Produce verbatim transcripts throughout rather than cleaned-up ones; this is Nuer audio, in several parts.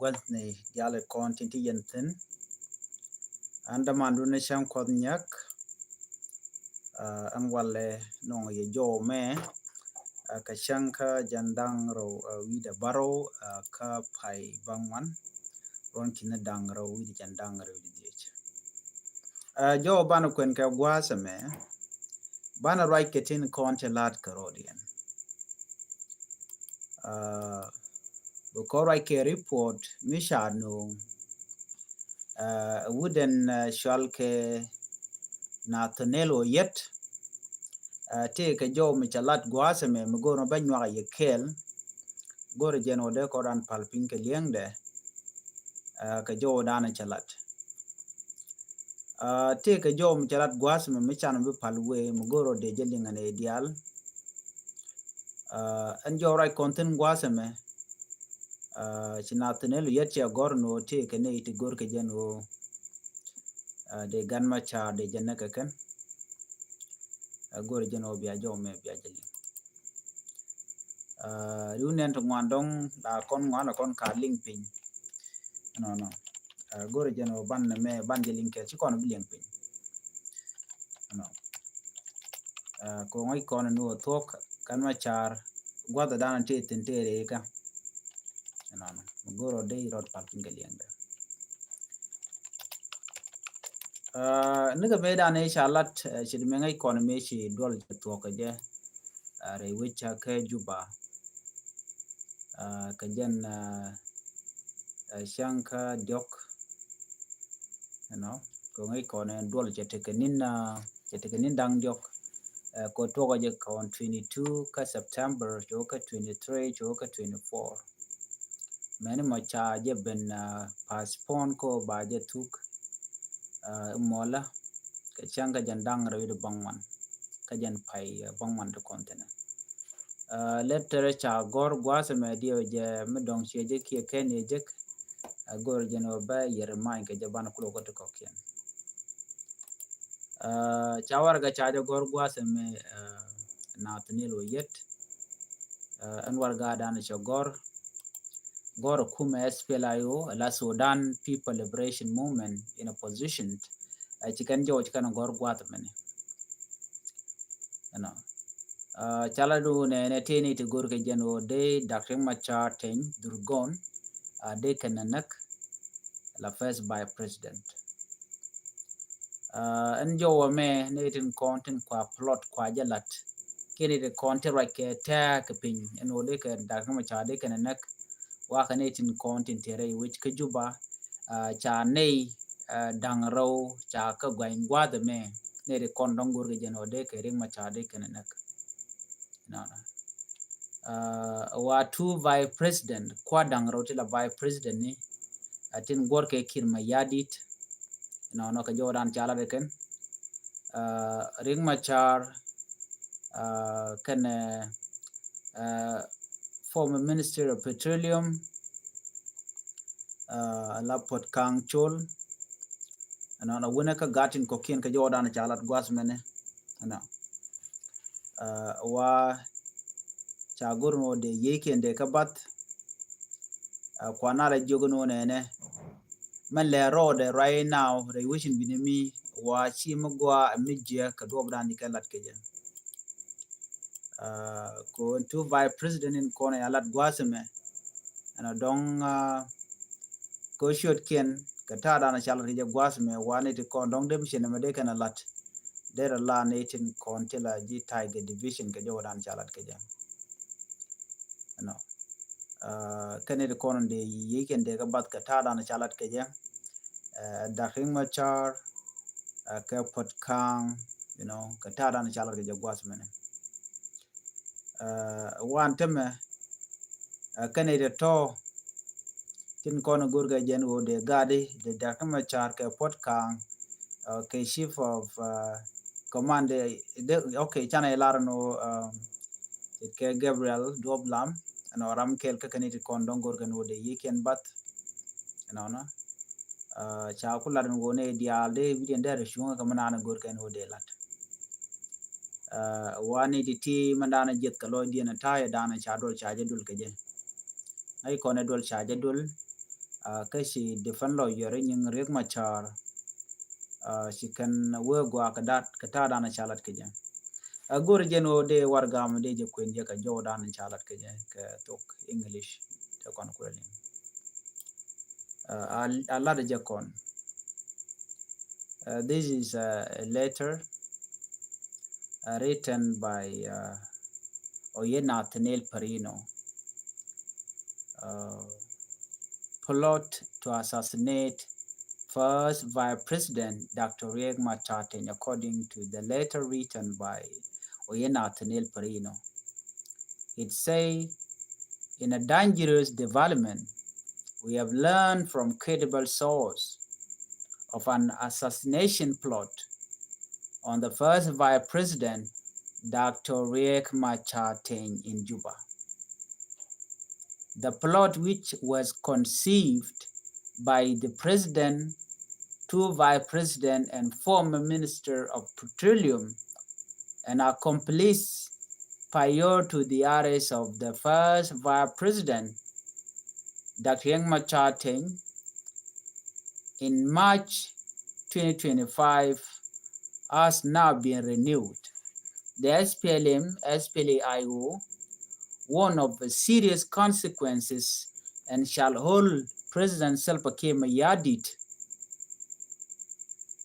gua̱thni diaal kɔn tin ti yɛn thi̱n. An dämandu ni cäŋ Kuɔth Nyak. Aa, ɛn walɛ nɔŋ yɛ jɔw mɛ, aa, kɛ cäŋ kä jiɛn da̱ŋ rɛw, aa, wi̱cdɛ bärɔw, aa, kä pay bäŋuan, ruɔ̱n ki̱ni da̱ŋ rɛw wi̱cdɛ jiɛn da̱ŋ rɛw wi̱cdɛ dhieec. Aa, jɔw banɛ kuɛn kɛ gua̱a̱th ɛmɛ, banɛ ruac kɛ tin kɔn cɛ la̱t kɛ rɔɔdiɛn. Aa, bi kɔn ruac kɛ report mi ca nööŋ. Aa, wut ɛn, aa, cɔal kɛ Nathaniel Oyet. Aa, tëëkɛ jɔw mi cɛ lat gua̱a̱th ɛmɛ mi go̱o̱r mɛ bä nyuak a yɛ kɛɛl. Go̱o̱rɛ jɛn ɔ dee kɔn ran pal piny kɛ li̱eŋdɛ. Aa, kɛ jɔw dan cɛ lat. Aa, tëëkɛ jɔw mi cɛ lat gua̱a̱th ɛmɛ mi can bi pal wee mi go̱o̱r ɔ dee jɛ liŋ ɛn ɛ diaal. Aa, ɛn jɔw ruac kɔn thi̱n gua̱a̱th ɛmɛ. Aa, ci Nathaniel Oyet cɛ gɔ̱r ni ɣöö tëëkɛ nɛy ti go̱r kɛ jɛn ɣöö, aa, dee Gat Macar dee jɛ näk kɛ kɛn. Aa, go̱r jɛn ɣöö bia jɔw mɛ bia jɛ liŋ. Aa, riw nɛn ti ŋuan dɔ̱ŋ la kɔn ŋuan la kɔn ka liŋ piny. Nɔnɔ. Aa, go̱r jɛn ɣöö ban nɛ mɛ ban jɛ liŋ kɛ ci kɔn bi liŋ piny. Nɔ. Aa, kɛ ŋɔc kɔn ni wä thuɔ̱k Gat Macar gua̱th dan ti thi̱n tëë rɛy kä. Nɔnɔ. Mi go̱r ɔ dee rɔt pal piny kɛ liŋdɛ. Aa, nikɛ mëë dan i̱ ca lat, aa, ci di mëë ŋäc kɔn mëë ci duɔl cɛ thuɔ̱k kɛ jɛ. Aa, rɛy wec ca kä Juba. Aa, kɛ jɛn, aa, aa, cäŋ kä diɔk. You know, kɛ ŋäc kɔn ɛn duɔl cɛ tekɛ ni̱n, aa, cɛ tekɛ ni̱n da̱ŋ diɔk. Aa, kɛ tuɔkɔ jɛ kɔn twenty two kä September, cɛ wä kä twenty three, cɛ wä kä twenty four. Mɛni mɔ ca jɛ ben, aa, postpone kɔ ba jɛ thuk, aa, mɔlä kɛ cäŋ kä jɛn da̱ŋ rɛw wi̱cdɛ bäŋuan kä jɛn pay, aa, bäŋuan ti kɔn thi̱n. Aa, letter ca gɔ̱r gua̱a̱th ɛmɛ diɛw jɛ mi dɔ̱ŋ ciɛ jɛ kiɛ kɛn yɛ jek. Aa, go̱r jɛn ɣöö bä yɛr many kɛ jɛ banɛ kulɛ wä kä ti kɔ̱kiɛn. Aa, ca warɛgak ca jɛ gɔ̱r gua̱a̱th ɛmɛ, aa, Nathaniel Oyet. Aa, ɛn warɛgak dan cɛ gɔ̱r, gɔ̱r kumɛ S P L I O, ala Sudan People Liberation Movement in Opposition. Aa, ci kɛn jɔw ci kɛn gɔ̱r gua̱a̱th ɛmɛni. You know. Aa, ca la du nɛnɛ tëë ni ti go̱r kɛ jɛn ɣöö dee Doctor Riek Machar Teny Dhurgon, aa, dee kɛn näk la first vice president. Aa, ɛn jɔwä mɛ ni tin kɔn tin kua plot kua jɛ lat. Kɛn ni tin kɔn tin ruac kɛ tɛk kɛ piny ɛn ɣöö dee kɛ Doctor Riek Machar dee kɛn näk. Wa kɛ ni tin kɔn tin tɛrɛ i̱ wec kä Juba. Aa, ca nɛy, aa, da̱ŋ rɛw ca kä gua̱ny gua̱a̱th ɛmɛ. Nɛy ti kɔn dɔ̱ŋ go̱rkɛ jɛn ɣöö dee kɛ Riek Machar dee kɛn näk. Nɔnɔ. Aa, wa two vice president, kua da̱ŋ rɛw ti la vice president ni. Aa, tin guɔ̱rkɛ Kiir Mayardit. Nɔnɔ kɛ jɔwdan ca lat kɛn. Aa, Riek Machar, aa, kɛnɛ, aa, former Minister of Petroleum, aa, la Puot Kang Chol. Ɛnɔ, ɛnɔ, wunɛ kä gat tin kɔ̱kiɛn kɛ jɔwdan ca lat gua̱th mɛnɛ. Ɛnɔ. Aa, wa ca go̱r ni wä dee yiëëkiɛn dee kä bath. Aa, kuan a la jiök ni wä nɛnɛ. Mɛn lɛ rɔɔdɛ right now, rɛy wecin bini mi, wa ci mi gua mi jiɛ kɛ duɔp dan ni kɛ lat kɛ jɛ. Aa, ko two vice president in kɔn ya lat gua̱th mɛ. Ɛnɔ dɔŋ, aa, ko ciötkiɛn kɛ ta̱a̱ dan ca lat kɛ jɛ gua̱th mɛ wa ni ti kɔn dɔŋ dem cin mɛ dee kɛn a lat. Derɛ la ni tin kɔn ti la ji̱ Tiger Division kɛ jɔwdan ca lat kɛ jɛ. Ɛnɔ. Aa, kɛn ni ti kɔn dee yiëëkiɛn dee kɛ bath kɛ ta̱a̱ dan ca lat kɛ jɛ. Aa, Doctor Riek Machar, aa, kɛ Puot Kang, you know, kɛ ta̱a̱ dan ca lat kɛ jɛ gua̱th mɛnɛ. Aa, wan tämɛ, aa, kɛn ni ti tɔ̱ tin kɔn go̱rkɛ jɛn ɣöö dee gat i̱ dee Doctor Machar kɛ Puot Kang, aa, kɛ chief of, aa, command, dee, okay, canɛ ilar ni ɣöö, aa, kɛ Gabriel Duɔp Lam, ɛnɔ ram kɛl kä kɛn ni ti kɔn dɔ̱ŋ go̱rkɛ ni ɣöö dee yiëëkiɛn bath. Ɛnɔnɔ. Aa, ca ku lat ni ɣöö ni diaal dee wi̱diɛn dee rɛ cuŋä kɛ mi naan go̱rkɛ ni ɣöö dee lat. Aa, wa ni ti ti mɛn daanɛ jiɛth kɛ lɔcdiɛn ta̱a̱ yɛ daanɛ ca duɔl ca jɛ duɔl kɛ jɛ. Ŋäc kɔn ɛ duɔl ca jɛ duɔl. Kä ci defense lawyer nyin Riek Machar, ci kɛn wee gua̱a̱ kɛ dat kɛ ta̱a̱ dan ca lat kɛ jɛ. Ɛ go̱r jɛn ɣöö dee warɛga mi dee jɛ kuɛn jɛ kɛ jɔw dan ca lat kɛ jɛ kɛ thok English, te kɔn kulɛ liŋ. A lat jɛ kɔn. This is a letter written by Oyet Nathaniel Perino. Plot to assassinate First Vice President Doctor Riek Machar Teny, according to the letter written by Oyet Nathaniel Perino. It say, in a dangerous development, we have learned from credible source of an assassination plot on the first Vice President, Doctor Riek Machar Teny, in Juba. The plot, which was conceived by the President, two Vice President, and former Minister of Petroleum, and accomplice prior to the arrest of the first Vice President, Doctor Riek Machar Teny, in March twenty twenty-five, has now been renewed. The S P L M, S P L A I O, warn of the serious consequences and shall hold President Salva Kiir Mayardit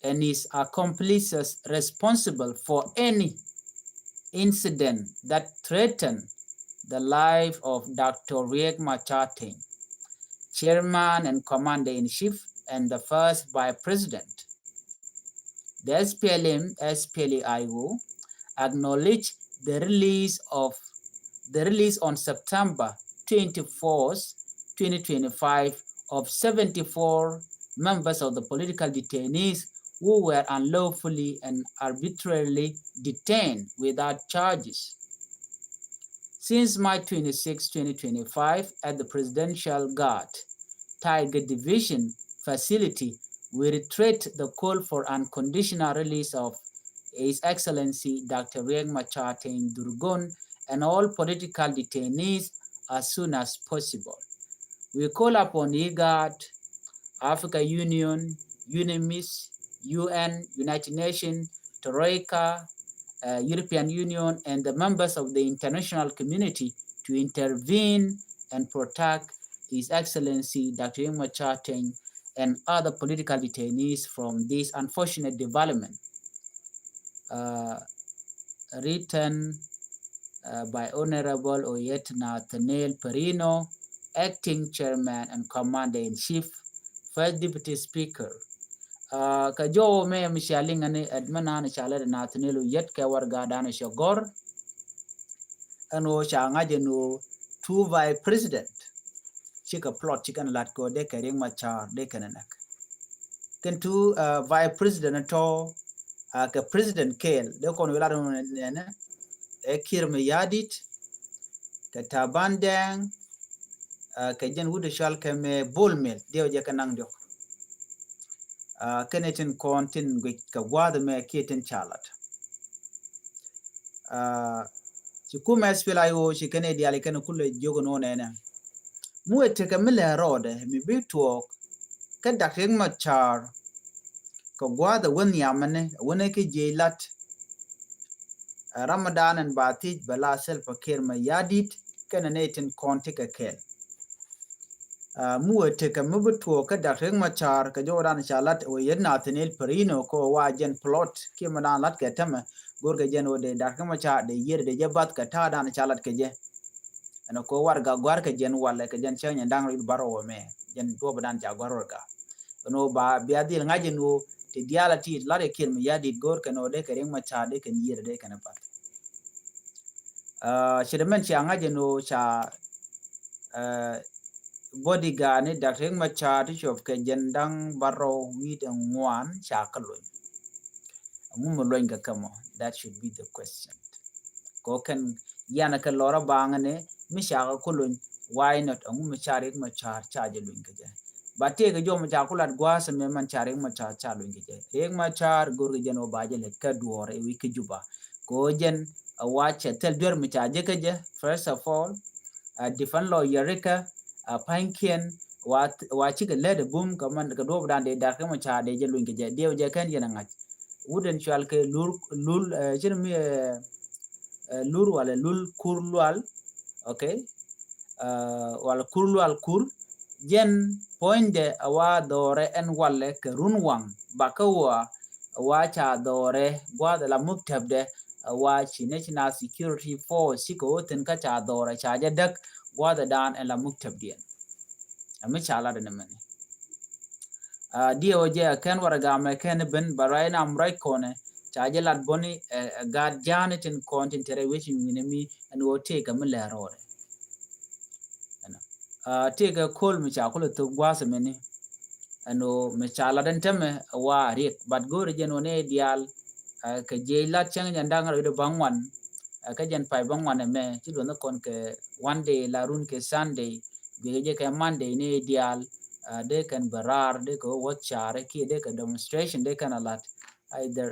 and his accomplices responsible for any incident that threaten the life of Doctor Riek Machar Teny, Chairman and Commander-in-Chief and the First Vice President. The S P L M, S P L A I O acknowledge the release of the release on September twenty-fourth, twenty twenty-five, of seventy-four members of the political detainees who were unlawfully and arbitrarily detained without charges. Since March twenty-sixth, twenty twenty-five, at the Presidential Guard Tiger Division facility, we reiterate the call for unconditional release of His Excellency Doctor Riek Machar Teny Dhurgon and all political detainees as soon as possible. We call upon IGAD, Africa Union, UNMISS, U N, United Nations, Troika, uh, European Union, and the members of the international community to intervene and protect His Excellency Doctor Riek Machar Teny and other political detainees from this unfortunate development. Uh, written uh, by Honorable Oyet Nathaniel Perino, Acting Chairman and Commander-in-Chief, First Deputy Speaker. Uh, kɛ jɔw mɛ mi cia liŋ ni admin an cia lɛ Nathaniel Oyet kɛ warɛga dan cia gɔr. Ɛn ɣöö ca ŋa̱c ɛn ɣöö two Vice President cikɛ plot cikɛn lat kɛ ɣöö dee kɛ Riek Machar dee kɛn ɛ näk. Kɛn two uh, Vice President tɔ uh, kɛ President kɛɛl dee kɔn wi̱i̱ lat ɛn ɣöö nɛnɛ ɛ Kiir Mayardit kɛ Taban Deng, uh, kɛ jɛn wut ɛ cɔal kɛ mɛ Bol Mel, diɛw jɛ kɛ naŋ diɔk. Uh, kɛn ɛ tin kɔn tin guic kɛ gua̱a̱th ɛmɛ kiɛ tin ca lat. Uh, ci kumɛ S P L A I O ci kɛn ɛ diaal kɛn ɛ kulɛ jiök ɛn ɣöö nɛnɛ. Mi wëë tekɛ mi lɛ rɔɔdɛ mi bi tuɔɔk kä Dak Riek Machar kɛ gua̱a̱th ɛ wä nhiamä ni ɛ wä ni kä jiɛc lat. Ɛ ram mi daanɛ ba thiec bɛ la Salva Kiir Mayardit kɛnɛ nɛy tin kɔn tekɛ kɛɛl. Ɛ mi wëë tekɛ mi bi tuɔɔk kä Dak Riek Machar kɛ jɔwdan ca lat ɛ wä Oyet Nathaniel Perino kɛ ɣöö wa jɛn plot kiɛ mi daan lat kɛ tämɛ go̱rkɛ jɛn ɣöö dee Dak Riek Machar dee yiër dee jɛ bath kɛ ta̱a̱ daan ca lat kɛ jɛ. Ɛn ɛ kɛ ɣöö warɛga gua̱rkɛ jɛn walɛ kɛ jɛn cäŋ nyɛn da̱ŋ rɛw wi̱cdɛ bärɔw ɛmɛ jɛn duɔ̱ɔ̱p daan ca gua̱r warɛga. Ɛn ɣöö ba bia dhil ŋa̱c ɛn ɣöö ti diaal a ti lat ɛ Kiir Mayardit go̱o̱r kɛn ɣöö dee kɛ Riek Machar dee kɛn yiër dee kɛn bath. Ɛ ce̱t mɛn cia ŋa̱c ɛn ɣöö ca ɛ bodyguard ni Dak Riek Machar ti cop kɛ jɛn da̱ŋ bärɔw wi̱cdɛ ŋuan ca kä lony. Ɛŋu mi luɔ̱ny kɛ kɛ mɔ? That should be the question. Kɛ ɣöö kɛn yianɛ kɛ lɔrä baŋä ni mi ca kɛ ku lony, why not? Ɛŋu mi ca Riek Machar ca jɛ lony kɛ jɛ? Ba tëëkɛ jɔw mi ca ku lat gua̱a̱th ɛmɛ man ca Riek Machar ca lony kɛ jɛ. Riek Machar go̱rkɛ jɛn ɣöö ba jɛ lät kä duɔ̱ɔ̱r ɛ wi̱c kä Juba. Kɛ ɣöö jɛn ɛ wa cɛ thil duer mi ca jek kä jɛ, first of all, ɛ defense lawyer rikä, ɛ pa̱nykiɛn, Wa, wa cikɛ lät ɛ bum kɛ mɛn kɛ duɔp dan dee dar kɛ mɔ ca dee jɛ luny kɛ jɛ diɛw jɛ kɛn jɛn ɛ ŋa̱c. Wut ɛn cual kɛ lur, lul, eh, cin mi, eh, eh, lur walɛ lul kur lual. Okay. Eh, walɛ kur lual kur. Jɛn puɔ̱nydɛ ɛ wa dhɔrɛ ɛn walɛ kɛ run waŋ bakä wa, ɛ wa ca dhɔrɛ gua̱th ɛ la muktäbdɛ, ɛ wa ci National Security Force cikɛ wä thin kä ca dhɔrɛ ca jɛ däk gua̱th ɛ dan ɛn la muktäbdiɛn. Ɛ mi ca lat ɛn mɛni. Ah, diɛ wä jɛ ɛ kɛn warɛ gamɛ kɛn ben ba ruac nam ruac kɔnɛ ca jɛ lat bɔni, eh, eh, gat ja̱a̱ni tin kɔn tin tɛrɛ wecin wi̱nɛ mi ɛn wä tëëkɛ mi lɛr rɔɔdɛ. Ɛnɔ. Ah, tëëkɛ ko̱l mi ca kulɛ thok gua̱a̱th mini. Ɛn wä mi ca lat ɛn tämɛ ɛ wa riɛk. But go̱o̱rɛ jɛn wä ni diaal, ah, kɛ jiɛc lat cäŋ jɛn da̱ŋ rɛw dee bäŋuan. Ah, kɛ jɛn pay bäŋuan ɛmɛ ci luɔ̱nh kɔn kɛ one day la run kɛ Sunday. Guiɛ jɛ kɛ Monday ni diaal. Ah, dee kɛn bɛ raar dee kɛ wä wäth caarɛ kiɛ dee kɛ demonstration dee kɛn a lat. Either